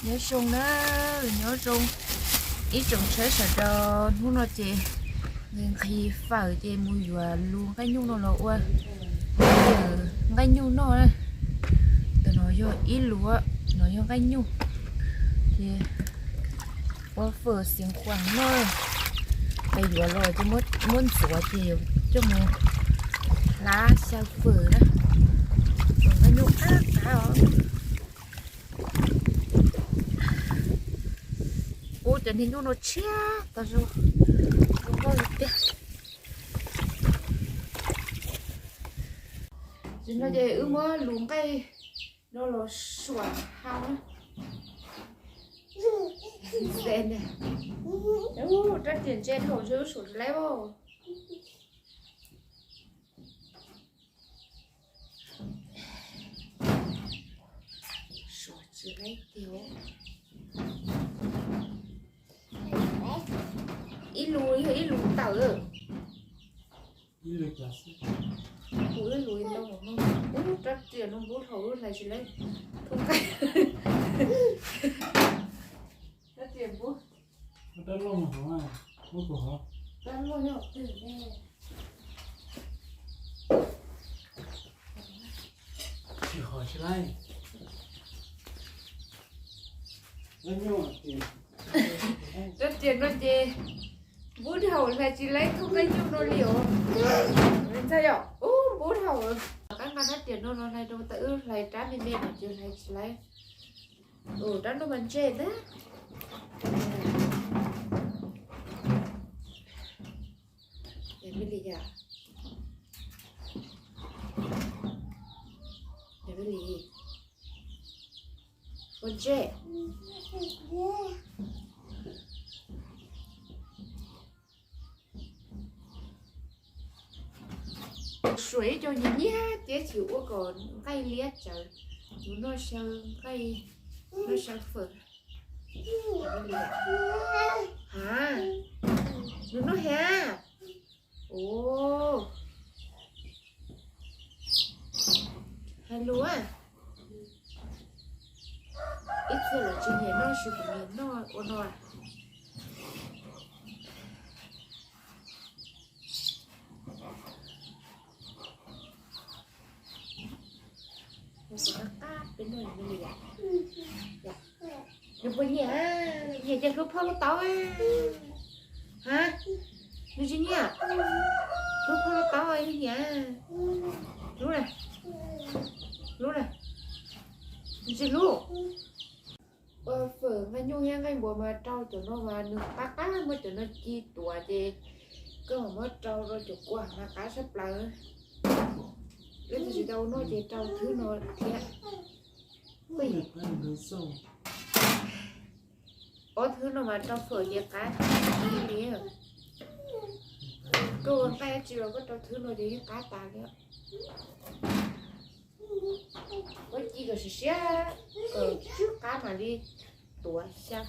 Nyob zoo na, nyob zoo ib tsoom saib sawv daws, hnub no ces nqhis fawm ces mus yuav lus nqaij nyuj no los ua nqaij nyuj noj na. Tam no yog ib lus, no yog nqaij nyuj, ces ua fawm xeev khuam noj. Ces yuav los ces muab ntxuav ces coj mus hlab xyaw fawm na. Fawm nqaij nyuj qab qab os. Ua cov niag nyuj no tshiab tas zog, zoo nkauj tiag. Tam no ces wb muab lus nqaij no los suam hau na. Rab riam ntse dhau ntshe wb suam tsis laib os. Suam tsis laib tiag. Ib lus yog ib lus tawm. Kuv ib lus no, ub, rab riam no npub dhau, hlais tsis laib. Rab riam npub. Rab loj nyob twg ne? Tsis hov tsis laib. Rab riam no ces npub dhau, hlais tsis laib thoob nqaij nyuj no li os. Ntxhais yom, ub, npub dhau. Qab nqa rab riam no los hlais rau, tam wb hlais rab me me no ces hlais tsis laib. Ua rab no mas ntse na. Yog li yom, yog li, ua ntse. Suam ib co nyias nyias thiab tsis ua kom nqaij liab tsawv. Yus noj xyaw nqaij, noj xyaw fawm. Ha, yus noj thiab. Ua, hais lus, ib txhia lawv tsis nyiam noj, tsis kuv nyiam noj ua no. Nws puas nyiam, nyiam ces hlub phauj lub tau. Ha, nws tsis nyiam, hlub phauj lub tau, nws nyiam. Hlub na, hlub na, nws tsis hlub. Ua fawm nqaij nyuj thiab nqaij npua mas rau cov no mas nws qab qab, muab cov no ci tuav ces koj mam muab rau rau cov kua mas qab tshaj plaws. Leej twg tsis tau noj ces rau thwb no thiab. Ob thwb no mas rau fawm ces qab li. Koj ua nqaij dab tsi los koj rau thwb no ces yeej qab tas li. Muab ci kom siav siav, kom tsw qab mam li tuav xyaw.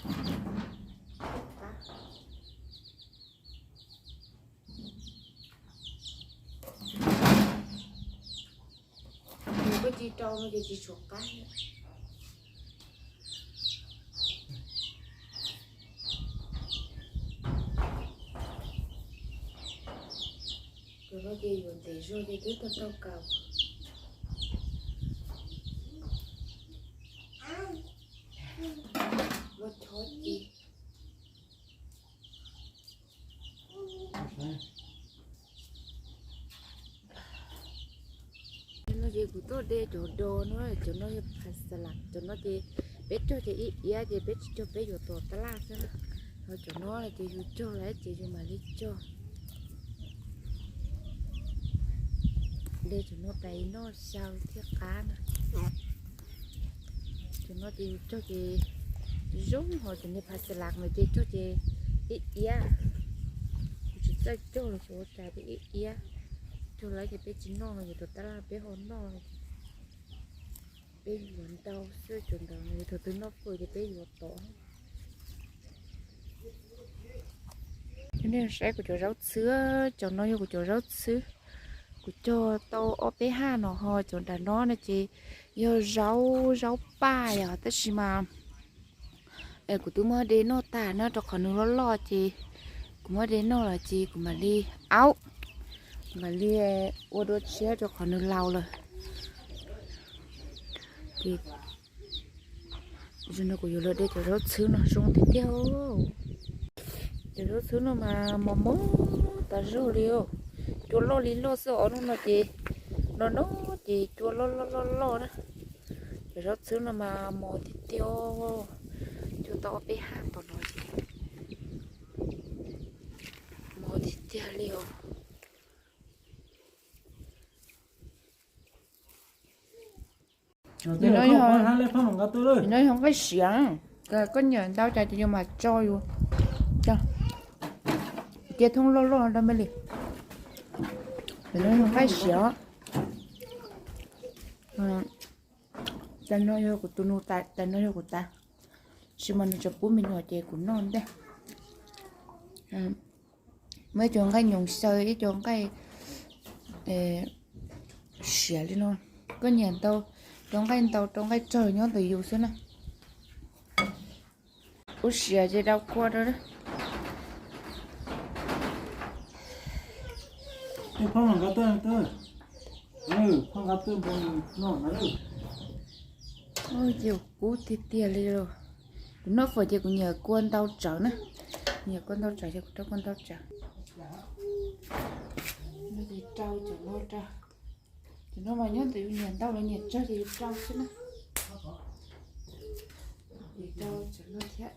Nws koj ci rau no ces tsis tshuav qab. Cov no ces yuav ntev zog ces twb tau tau kaus. Muab chob ci. No ces kuv tuaj de cov dos no, cov no yog phav xas las, cov no ces peb cog ces ib iab ces peb tsis cog, peb yuav tom tab laj xwb na. Ho cov no ces yus cog lawm ces yus mam li cog. De cov no pais noj xyaw thiaj qab na. Cov no ces yus cog ces zoo, ho cov niag phav xas las no ces cog ces ib iab. Yus tsis txawj cog los tsis ua cas, peb ib iab. Cog lawm ces peb tsis noj no, yuav tom tab laj peb ho noj no. Peb yuav ntau xwb, cov ntawd no yog thaum twg noj fawm ces peb yuav tod. Nej saib kuv cov zaub txhwb, cov no yog kuv cov zaub txhwb. Kuv cog tau ob peb haj no, ho cov nram no no ces yog zaub, zaub paj yom, tab sis mas Kuv twb muab de noj tag na, rau qhov nws loj loj ces kuv muab de noj los ces kuv mam li, aub, kuv mam li ua dua tshiab rau qhov nws laus lawm. Ces no kuv yuav los de cov zaub txhwb no zoo tiag tiag. Cov zaub txhwb no mas mos mos tas zog li. Cua loj li loj xwb os, hnub no ces, no no ces cua loj loj loj loj na. Cov zaub txhwb no mas mos tiag tiag, cua tau ob peb hab tom no ces mos tiag tiag li os. No yog nqaij siav, koj nyiam ntau cas ces yus mam tso yus. Cia thoob loj loj rau me li. No yog nqaij siav. Tais no yog kuv tus nus tais, tais no yog kuv tais. Tab sis mas nws tseem pub me nyuam ces kuv noj ntej. Muaj ib co nqaij nyoos xyaw, ib co nqaij siav li no. Koj nyiam ntau, rau nqaij ntau rau nqaij tsawg nyob ntawm yus xwb na. Ua siav ces rau kua rau. Ces kub tiag tiag li los. Kuv noj fawm ces kuv nyiam kua ntau tsawv na. Nyiam kua ntau tsawv ces kuv rau kua ntau tsawv. Rau cov no rau. Cov no mas nyob ntawm yus nyiam ntau los nyiam tsawg ces yus rau xwb na. Yus rau cov no thiab,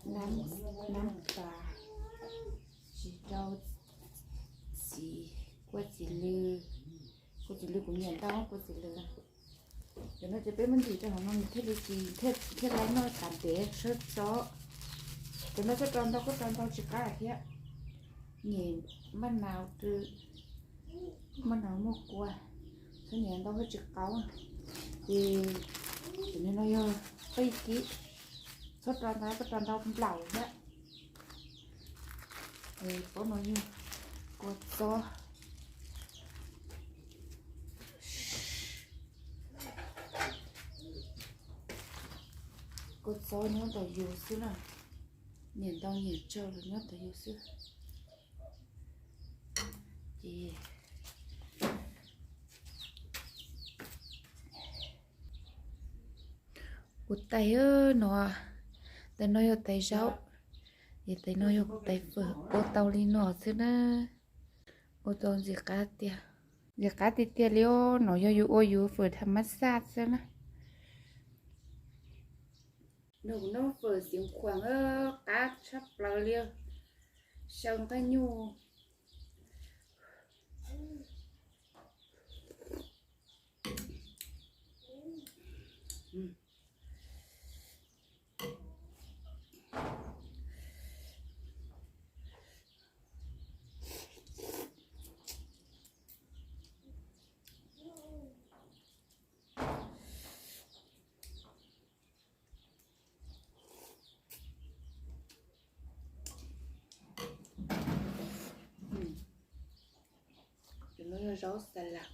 nab pas, tsis rau txiv, kua txiv lws. Kua txiv lws kuv nyiam ntau kua txiv lws. Cov no ces peb muab ntim rau hauv no nws thiaj li tsis, thiaj li noj tas ntev tshawb txob. Cov no txhob rau ntau, koj rau ntau tsis qab thiab. Nyiam maj nau, maj nau muaj kua, txhob nyiam ntau thiab tsis qaub. Ces cov no yog qij kib, txhob rau ntau, koj rau ntau nplaum thiab. Paub no yog kua txob. Kua txob nyob ntawm yus xwb na, nyiam ntau nyiam tsawg los nyob ntawm yus xwb. Ces kuv tais no, tais no yog tais zaub, ces tais no yog kuv tais fawm, ua tau li no xwb na. Ua tau ntxim qab tiag, ntxim qab tiag tiag li os. No yog yus ua yus fawm tham mab xaj xwb na. No kuv noj fawm xeev khuam qab tshaj plaws li, xyaw nqaij nyuj. Cov no yog zaub xas las.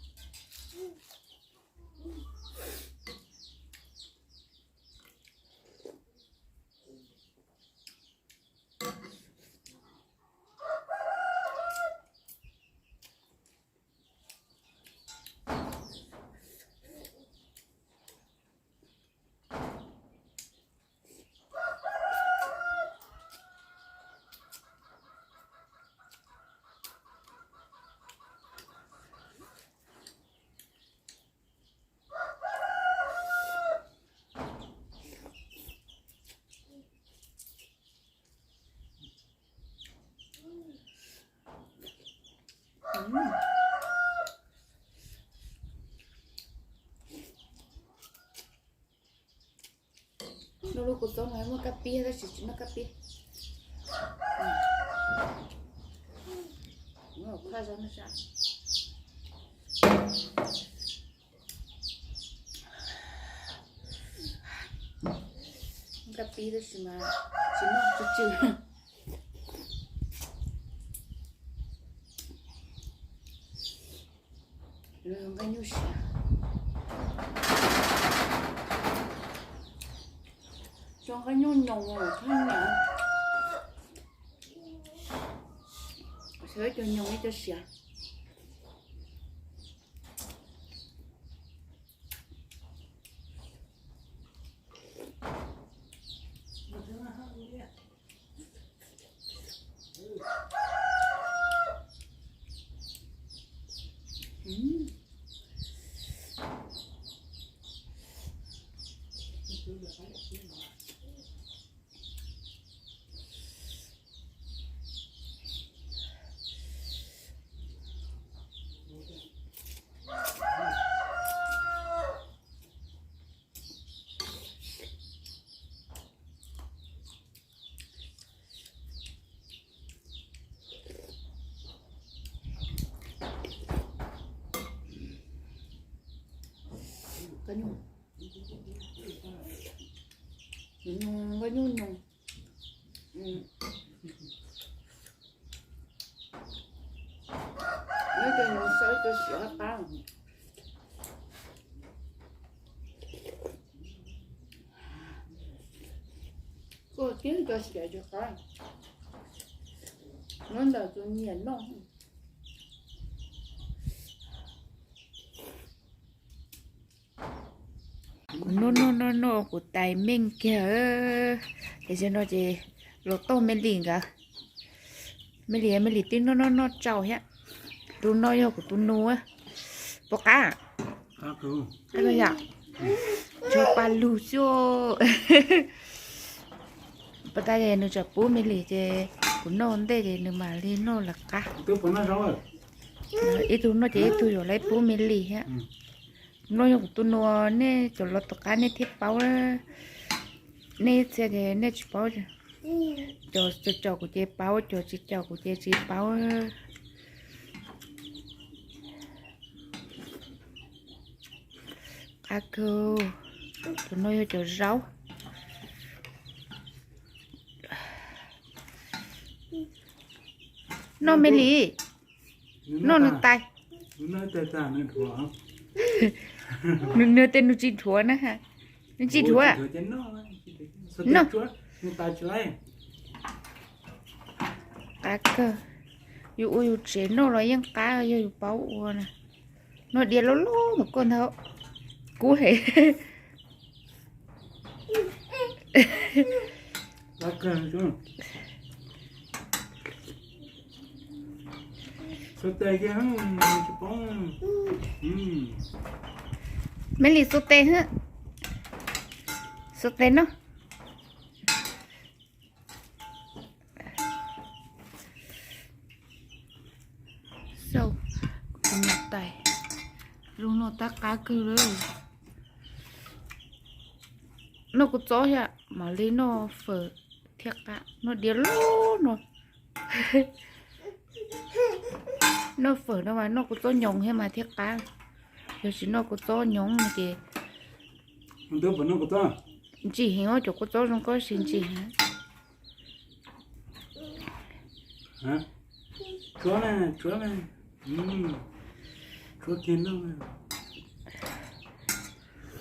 Noj lub kua txob no muaj kab pib tab sis tsis muaj kab pib. Muaj kab pib tab sis mas tsis muaj tsw tsw. Nqaij nyuj siav, zoo Qab nyuj nyoos, qab nyoos, xav ib co nyoos ib co siav. Qab nyuj nyoos. Nyob cov nyoos sawb cov siav qab. Kuj tib cov siav tsis qab. Nyob ntawm tus nyiam noj. Kuv noj noj noj noj kuv tais meej kiag. Ces zaum no ces los tau me lis nkawd. Me lis, me lis twb noj noj noj tsau thiab. Tus no yog kuv tus nus. Puas qab? Yog, tsuas pa lug xwb. Puas tas ces nws tseem pub me lis ces kuv noj ntej ces nws mam li noj lawv qab. Ib tug noj ces ib tug yuav lawv pub me lis thiab. Noj yog kuv tus nus, nej cov los tom qab nej thiaj paub. Nej txhia ces nej tsis paub. Cov caum kuv ces paub, cov tsis caum kuv ces tsis paub. Qab kawg. Tus no yog cov zaub. Noj me lis, noj nws tais. Nws, nws tej nws tsis dhuav na. Nws tsis dhuav. Noj. Qab kawg. Yus ua yus tsev noj los yeej qab, yog yus paub ua na. Noj diav loj loj mus koj ntag. Kub heev. Me lis xuas tes, xuas tes no. Xauj, kuv tais, zoo no tab qab kawg lawm. Noj kua txob thiab mam li noj fawm thiaj qab, noj diav loj no. Noj fawm no mas noj kua txob nyoos thiab mas thiaj qab. Yog tsis noj kua txob nyoos no ces ntsim heev, cov kua txob zoo koj siav ntsim heev.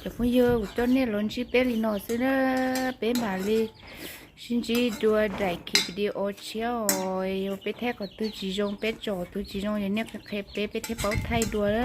Cov phooj ywg, kuv coj nej los ntsib peb li no xwb na, peb mam li sib ntsib dua daim video tshiab os. Yog peb thaij qhov twg tsis zoo, peb tsom qhov twg tsis zoo ces nej qhia qhia peb, peb thiaj paub thaij dua na.